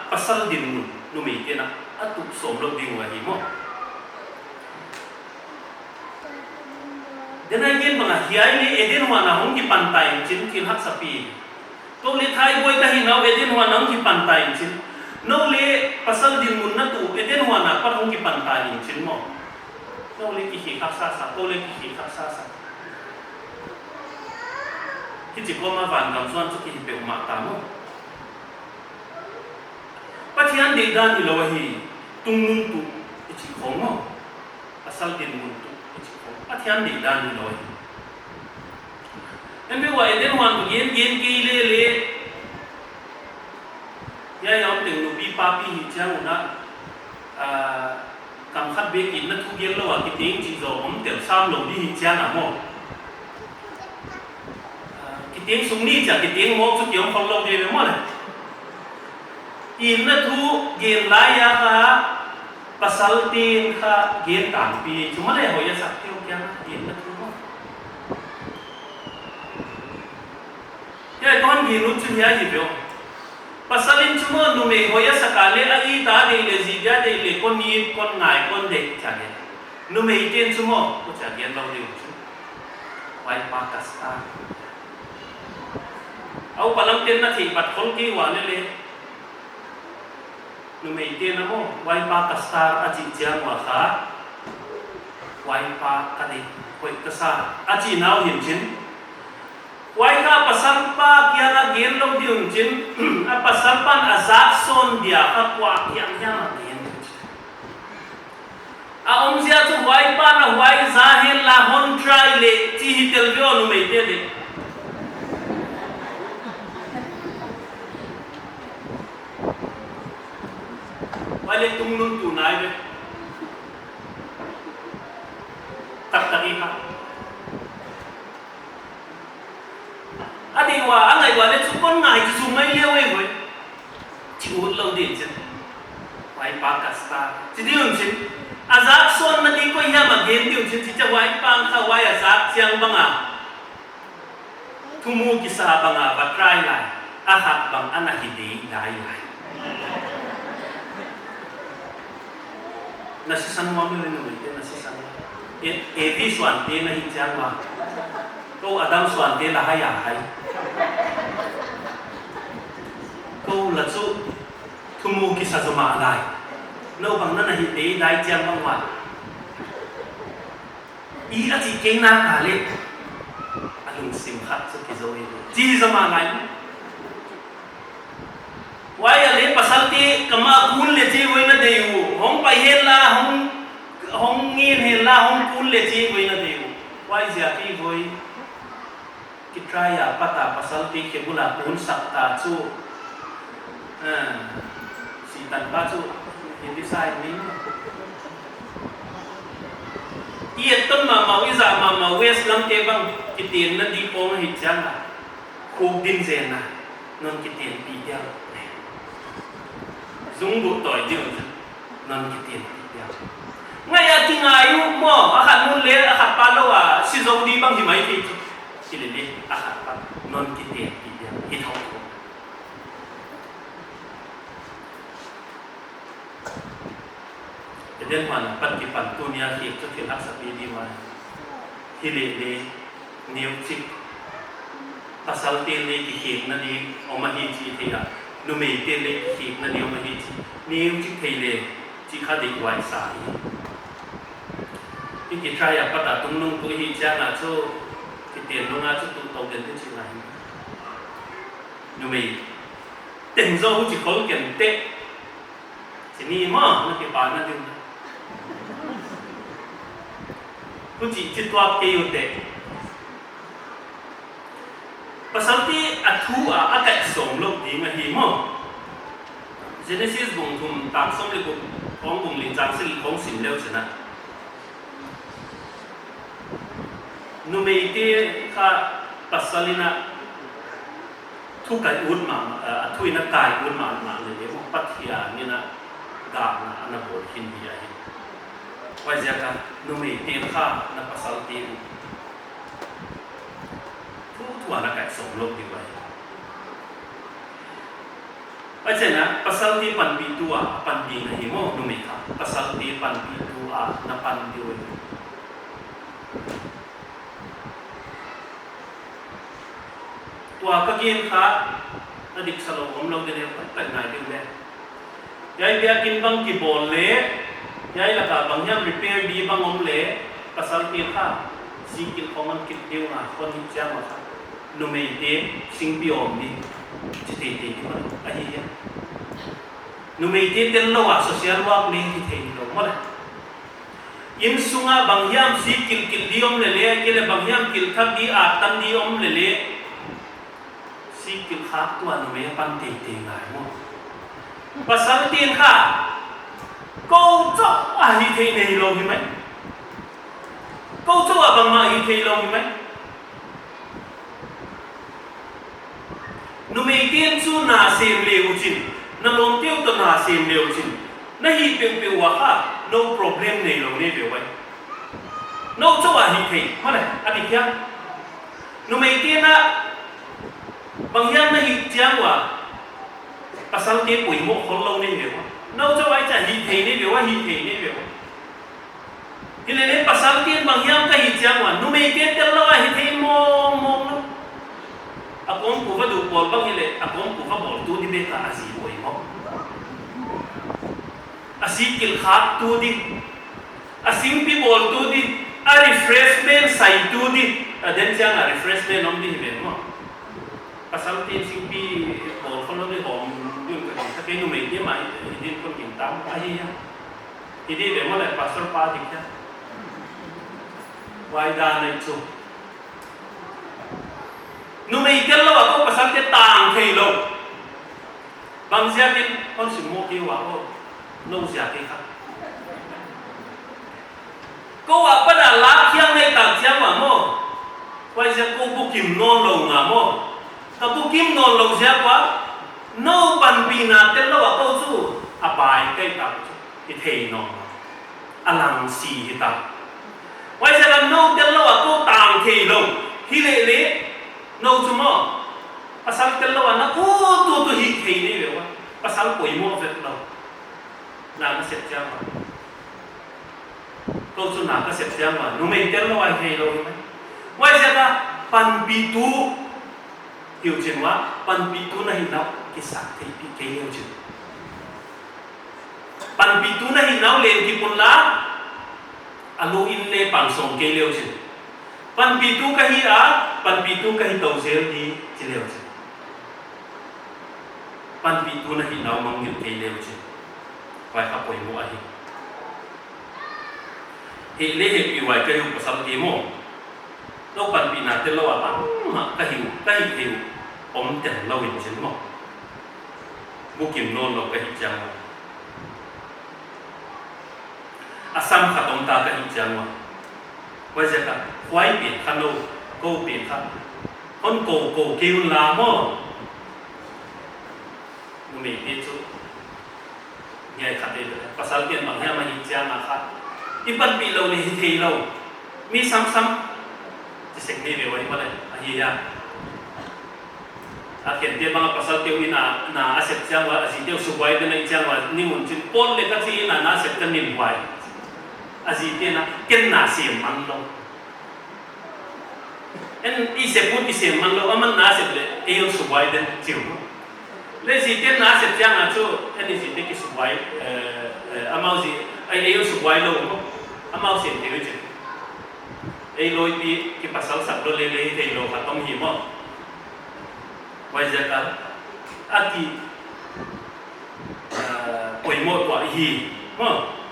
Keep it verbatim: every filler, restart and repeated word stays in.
Pasal dinmun numeite'n a tuh sawm lou ding uh ahi maw. Then a gen bang a hiai leh Eden huan a hong kipan ta in chin thil haksa pi. Kou leh thaibuai ka hihna uh Eden huan a hong kipan ta in chin. Nou leh pasal dinmun na tuh Eden huan a pat hong kipan ta in chin maw. Nou leh kihi haksa sa, kou leh kihi haksa sa. Hichi kawm a vangam suan chu kihi peuhmah ta maw. Pathian deihdan hilou ahi, tungnung tuh i chih khong maw. Pasal dinmun tuh i chih khong. Pathian deihdan hilou ahi. Hiai bang a Eden huan a gen gen kei leh leh. Hiai a om teng nupi papi hi chiang un a, ah, kam khat bek in na thu gen lou a kiteng chih zaw om tel sam lou di hi chiang a maw. Ah, kiteng sung ni chia kiteng mawk chu ki om khol lou di ve maw leh. In na thu gen lai a kha, pasal te'n kha gen tangpi, chu maw leh hoih a sak teu kia in na thu maw. Hiai kon gen ut chu hiai hi ve. Pasal in chu maw numei hoih a sak a leh a it a deih leh zi dia deih leh kon it kon ngai kon deih chia gen. Numeite'n chu maw, kou chia gen lou di uh chu. Huai pa ka star. Au palam ten na thei pat khol kei ua leh leh. Numeite'n a maw, huai pa ka star a chih chiang ua kha. Huai pa ka deih, hoih ka sa. A chihna uh hin chin. Huai kha pasal pa kiang a gen lou di un chin. A pasal pa'n a zak sawn dia kha kua kiang hiam a gen di un chin. A omzia chu huai pa'n a huai za hen la hon try leh chih hi tel ve uh numeite deih. Huai leh tungnung tuh nai ve. Taktak i kha. A deih ua, a ngai ua leh chu kon ngai chu mai leh uai uai. Chih ut lou di chin. Huai pa ka star. Chih di un chin. A zak sawn na di koi hiam a gen di un chin. Chih chia huai pa kha huai a zak chiang bang a. Thumu kisa bang a va try lai. A khat bang ana hi deih lai lai. Na sisan nuam leh numeite na sisan nuam. E, Evi suante na hi chiang ua. Kou Adam suante la hai a hai. Kou la chu thumu kisa zomah lai. Nou bang na na hi deih lai chiang bang ua. I a chih kei nak a leh. A lungsim khat chu kizou hi. Chih zomah lai. Huai a leh pasalte kam a kun leh chih uai na deih uh. Hong pai hen la, hong, hong ngen hen la, hong kun leh chih uai na deih uh. Huaiziak a ki uai. Ki try a pat a pasalte khe bul a kun sak ta chu. Ah, si tan pa chu. Hindi sai ni. I et ton mahmah, i zak mahmah, West lam te bang, kitenna di khong hi chiang a. Khuk din zen a, non kitenpih diam. Zung bu toi di un, non kitenpih diam. Ngai a ti ngai u maw, a khat mun leh, a khat pa lou a, si zou di bang hi mai thei chu. Hi lele, a khat pa, non kitenpih diam, hi thou thou. Eden huan a pat kipan tuni a khek chu thil haksa pi di mai. Hi lele, neuchik. Pasalte leh kikhekna di om ahi chih thei a. Numeite leh kikhekna di om ahi chih. Neuchik thei leh, chih kha deih huai sa hi. I ki try a pat a tungnung tuh hi chiang a chu, kiten nung a chu tuh tou den te chih ngai. Numei. Teng zaw huchi khol ken te. Chih ni maw, na kipan na ding. Huchi chi tuak kei u te. Pasalte a thu a, a kaih sawm lou ding ahi maw. Genesis bung thum tang sawm leh guk, khong bung li chang sagih khong sim leu chihna. Numeite kha pasal in a thu kai ut mah, eh, a thu in a kai ut mahmah leh leh maw Pathian in a gakna ana bawl khin hi ahi. Huaiziak a numeite kha na pasalte uh thu thu a na kai sawm lou di uai. A chenna, pasalte panpihtu a pan ding ahi maw, numei kha. Pasalte panpihtu a na pan ding uh ahi. Tua ka gen kha, na diksa lou om lou ding leh, tak ngai ding leh. Hiai biakin bang kibawl leh, hiai laka bang hiam repair di bang om leh, pasalte kha, sikil khong an kil deuh nga, khon hih chiang ua kha. Numeite, singpi om di, chi teitei di maw, ahi hia. Numeite tel lou a social work leng hi thei lou maw leh. Inn sunga bang hiam sikil kil di om leh leh, kei leh bang hiam kil thak di a tan di om leh leh. Sikil khaktu a numei a pan teitei ngai maw. Pasalte'n kha, kou chauh a hi thei nei lou hi mai. Kou chauh a bangmah hi thei lou hi mai. Numeite'n chu na sem le uchin, na lawmte uh toh na sem le uchin, na hih peuhpeuh ua kha, no problem nei lou nei ve uai. No chauh a hi thei, maw leh, a dik hia. Numeite'n a, bang hiam na hih chiang ua, pasalte poimoh khol lou nei ve ua. No chauh a hi chia hi thei nei ve ua, hi thei nei ve ua. Hilele pasalte'n bang hiam ka hih chiang ua, numeite'n tel lou a hi thei mawngmawng lou. A kawmku va duh bawl bang hileh, a kawmku va bawltu di bek a zi poimoh. A sikil khaktu di, a singpi bawltu di, a refreshment saitu di, a den chiang a refreshment om di hi ve maw. Pasalte'n singpi bawl khol lou di hawm dun ka ding, ka kei numeite mah hi din kon gingta ahi hia. Hi di ve maw leh pastor pa dik hia. Huai dan ahi chu. Numei tel lou a kou pasalte tang thei lou. Bang ziakin, hon sim maw kei ua aw, nou ziak kei kha. Kou apan a lak hiang nei tak chiang ua maw. Huaiziak kou bukim nawn lou nga maw. Ka bukim nawn lou ziak ua, nou panpihna tel lou a kou chu, a bai kei tak chu. Hi thei nawn. A lang si hi ta. Huaiziak a nou tel lou a kou tang thei lou. Hilele, nou chu maw. Pasal tel lou a na kou tutu hi thei nei ve ua. Pasal poimoh vet lou. Na ka sep chiang ua. Kou chu na ka sep chiang ua. Numei tel lou a hi thei lou hi mai. Huaiziak a panpihtu. Hi uchin ua, panpihtu na hihna uh kisak theihpih kei le uchin. Panpihtu na hihna uh leng kip un la, a lu in leng pang sawm kei le uchin. Panpihtu ka hi a, panpihtu ka hi tou zel di chi le uchin. Panpihtu na hihna uh mangngilh kei le uchin. Huai kha poimoh ahi. Hih leh hih pi uai ka hi uh pasalte maw. Nou panpihna tel lou a bangmah ka hi uh, ka hih thei uh om tel lou in chin maw. Bukim nawn lou ka hih chiang ua. A sam khat om ta ka hih chiang ua. Huaiziak a, huai pen kha nou, kou pen kha. Hon kou kou kei un la maw. Numeite chu. Ngai khat e, pasalte'n bang hiam a hih chiang a kha. I panpih lou leh hi thei lou. Mi samsam. Chi sek nei ve uai maw leh, ahi hia. A khente bang a pasalte uh in a, na a sep chiang ua, a zite uh subuai den a hih chiang ua, ni mun chin pon leh ka chi in a na sep ka nin huai. A zite'n a, ken na sem man lou. En i sep uh i sem man lou, aman na sep leh, ei hon subuai den chiu. Leh zite'n na sep chiang a chu, en i zite kisubuai, eh, eh, amau zi, ei, ei hon subuai lou maw, amau sem thei uh chiu. Ei loipi kipasal sak lou leh leh hi thei lou khat om hi maw. Huaiziak a, a ki, eh, poimoh tuah hi, maw.